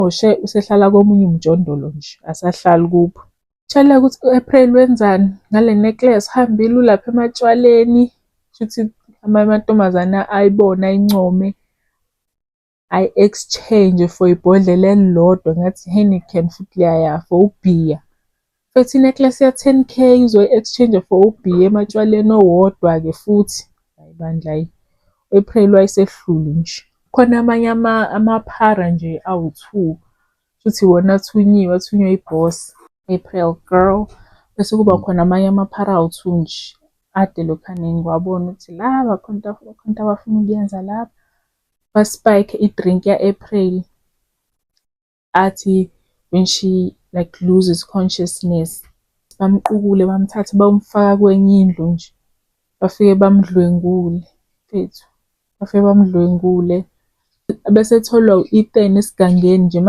Usemxoshe, usehlala komunye umjondolo nje, asahlali kubo. Tshela ukuthi u-April wenzani ngale necklace, uhambile ulapha ematshwaleni, shuthi amanye amantombazane ayibone ayincome, ayi-exchange for ibhodlela elilodwa ngathi i-Heineken futhi leyaya for ubhiya. Mfethu i-necklace ya-10 K uzoyi-exchange for ubhiya ematshwaleni owodwa-ke futhi. Hhayi bandla hhayi, u-April wayesehlule nje. Khona amanye amaphara nje awu-two, shuthi iwona athunyiwe, athunywe i-boss. April girl. Bese kuba khona amanye amaphara awu-two nje, ade lokhane ngiwabona ukuthi laba khona into abafuna ukuyenza lapha. Ba-spike i-drink ya-April. Athi when she like loses consciousness, bamqukule bamthathe bayomfaka kwenye indlu nje. Bafike bamdlwengule mfethu, bafike bamdlwengule. Bese etholwa u-Ethan esigangeni nje.